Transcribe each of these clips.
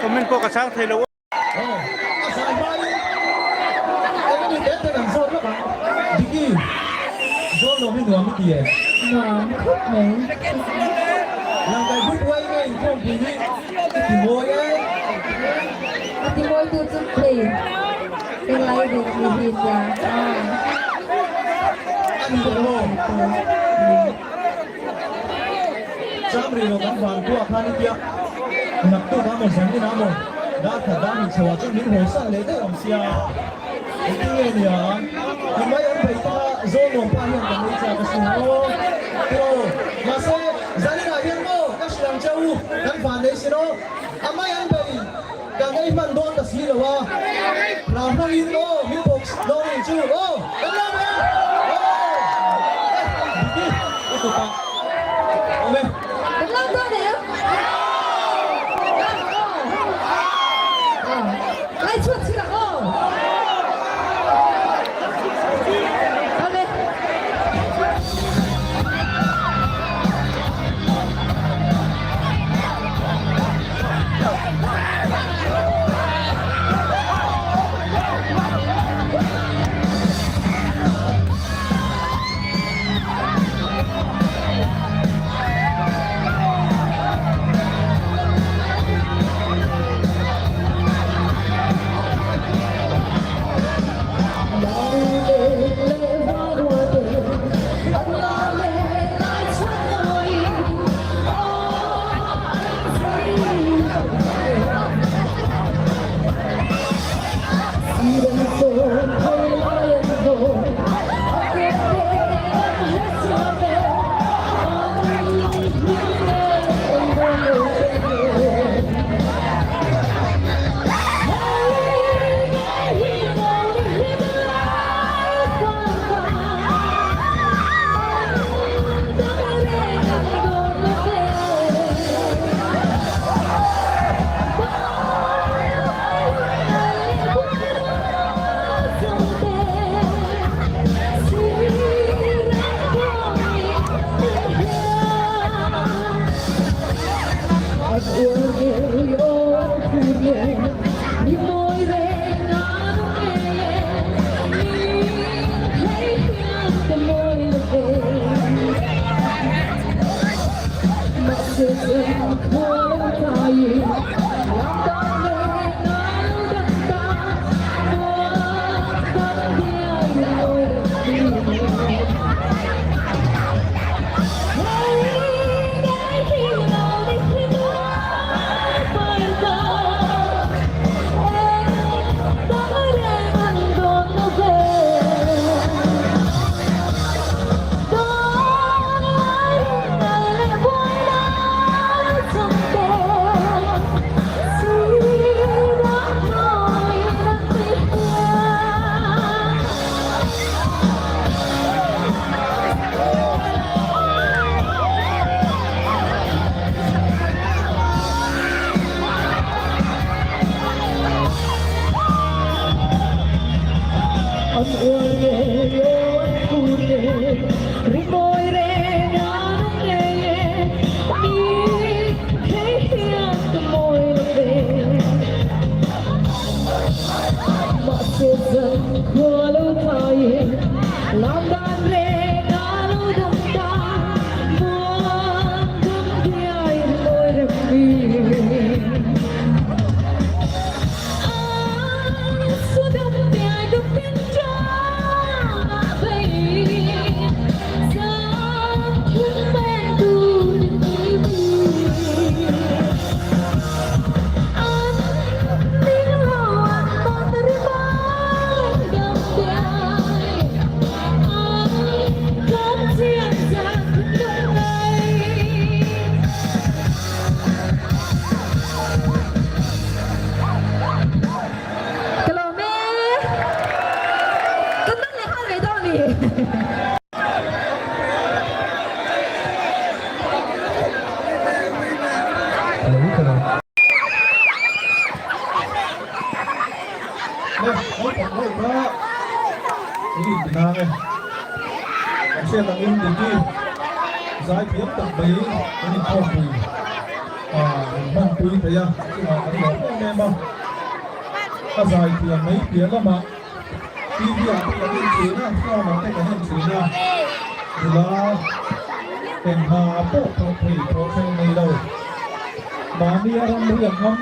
Comment pawh ka chhang thei lo. A zai hmain eng emaw te ten an zawt lawk ang. Diki, zawn nuam hi nuam i ti em? Nuam khawp mai. Langkai group uai nge inkhawmpui hi i ti mawi e? A ti mawi tu chu hei englai ve tih hi nia. A ni maw? Cham rih lo kan van kuah khan i tia naktuk a maw zan inah maw dar khat dar hnih chho ah chuan min haw san leh daih awm sia engtin nge nia ti mai an phei ta zawl nuam pa hian kan ei chak asin aw tiraw mahse zan inah hian maw ka hrilh ang che u kan van nei sin aw a mai an phei kan ei hman dawn ta si lo a hla hmangin aw min box dawn anih chu aw kan lo mai ang aw eh diki i kutah awm e. Kan lo dawn em? Aw. Lai chhuat chhir ang aw. A zai thiam mai piah lamah TV ah te kan en thin a, phone ah te kan en thin a, nula engha pawh thawh thei thawh hreh nei lo, mahni a ram riak ngam,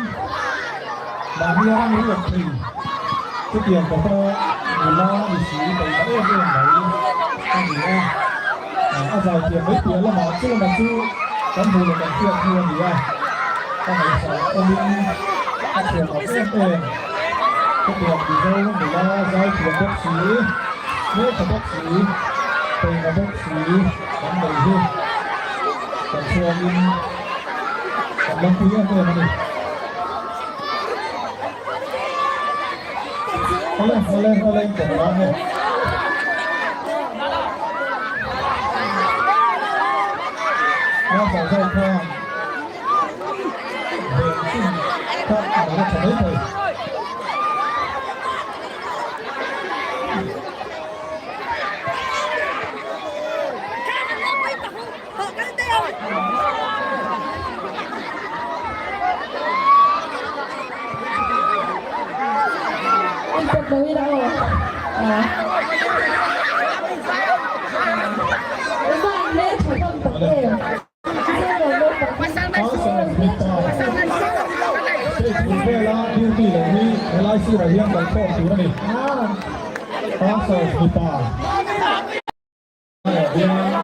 mahni a ram riak thei chutiang khawpa nula ni si taima em em mai a ni a, a zai thiam mai piah lamah chu lamah chu kan hmuh leh kan hriat hnu a ni a, a ngaihsan awmin. A thiam awm em em. Chutiang Mizo nula zai thiam bawk si, hmeltha bawk si, peina bawk si kan nei hi kan chhuangin kan lawmpui em em a ni. Awle awle awle in kan lang e. Ralzai zawk khan. Vela duty lo hi helai sirah hian kal khawm tur a ni. Pastors mipa hian.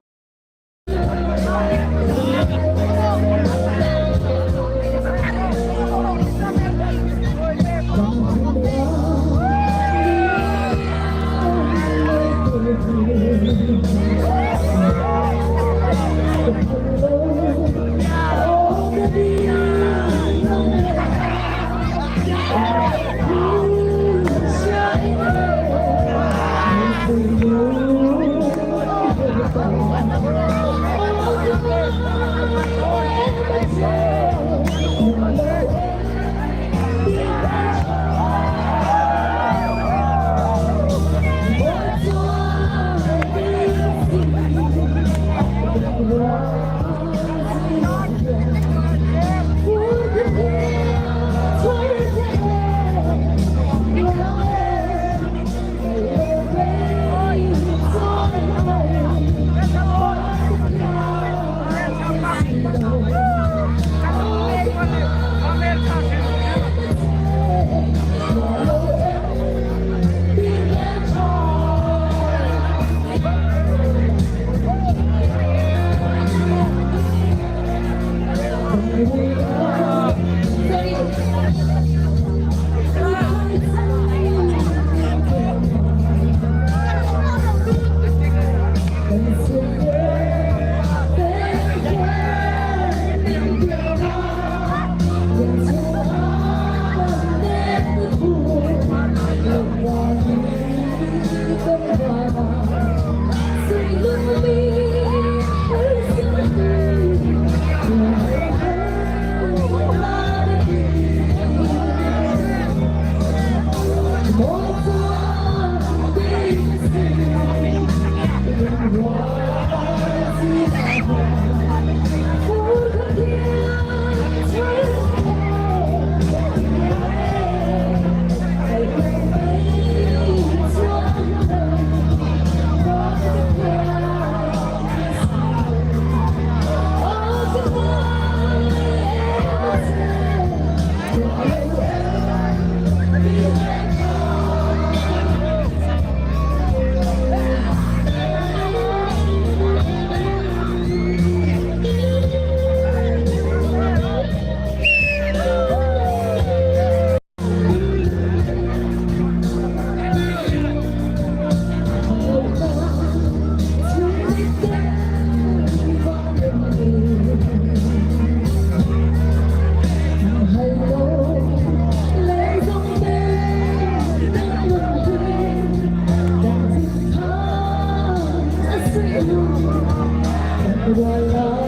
Rual.